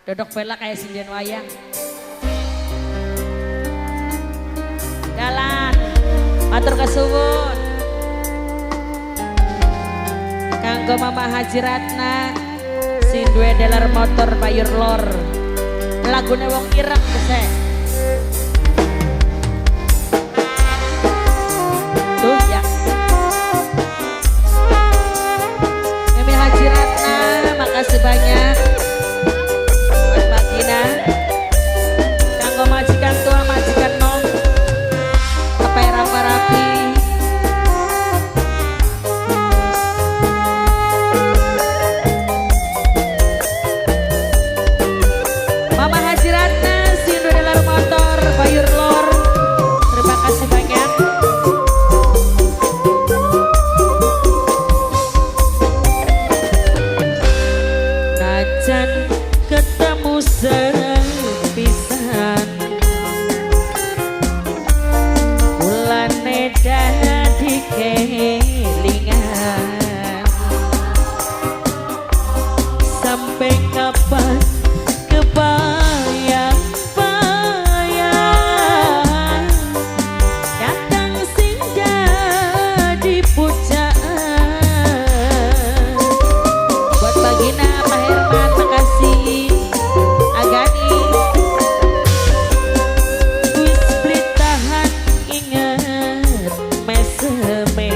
Dodok pelak kayak sinden wayang. Dalan, matur kesuwun. Kanggo Mama Haji Ratna, sing duwe dealer motor Bayur Lor. Lagune wong ireng besek. Tuh ya. Mimi Haji Ratna, makasih banyak. Buat Mbak Gina. Kanggo majikan tua, majikan nom. Kepai rapi-rapi. Mama Haji Ratna, sing duwe dealer motor Bayur Lor. Terima kasih banyak. Najan ketemu sepisan, kulane dadi kelingan. Sampai kapan kebayang-bayang kakang sing dadi pujaan. Buat Mbak Gina, Pak Herman, makasih. Agani. Wis beli tahan inget meseme.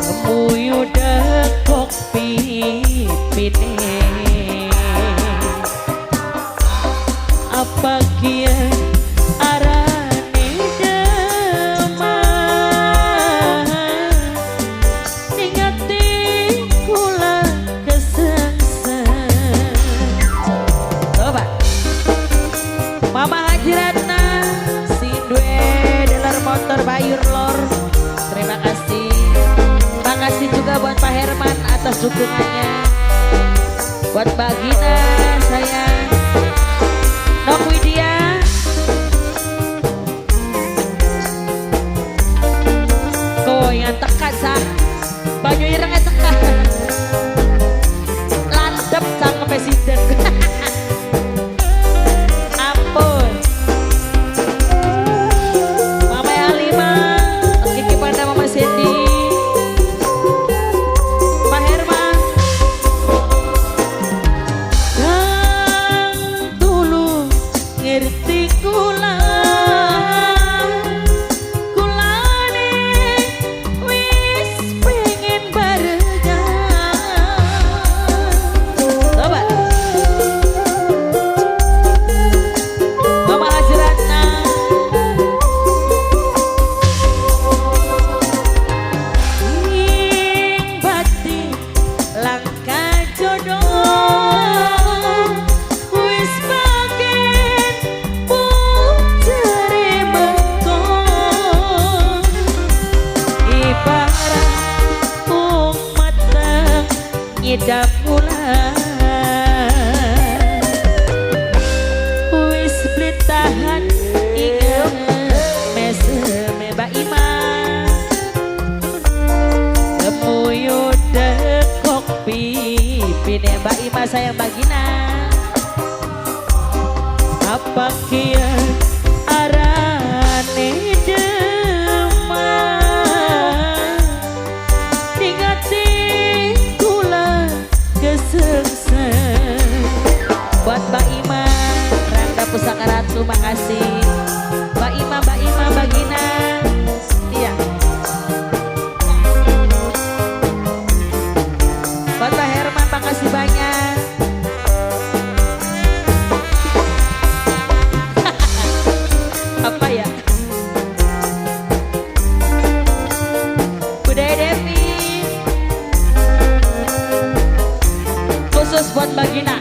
Kemuyu dekok pipine. Apa kia arane deman ningati kula kesengsem. Coba Mama Haji Ratna, sing duwe dealer motor Bayur Lor. Terima kasih. Makasih juga buat Pak Herman atas dukungannya. Buat Mbak Gina sayang. Nok Widya. Kowe yang teka sah. Banyu ireng teka. Landep sang presiden. Ampun. Mama Alima, Kiki Panda, Mama Sandy, Pak Herman. Kang tulung ngerti kula, kulane wis pengen barengan. Coba Mama Haji Ratna. Ing batin langka jodoh wis bagen putri mengko. Ibarat wong mateng nyidam bulan. Wis beli tahan inget meseme Mbak Ima. Kemuyu dekok pipine Mbak Ima sayang Mbak Gina. Apa kia arane deman ningati kula kesengsem. Buat Mbak Ima, Rangga Pusaka Ratu, makasih. Mbak Ima, Mbak Ima, Mbak Gina. Iya. Buat Pak Herman, makasih banyak. Apa ya? Budaya Devi. Khusus buat Mbak Gina.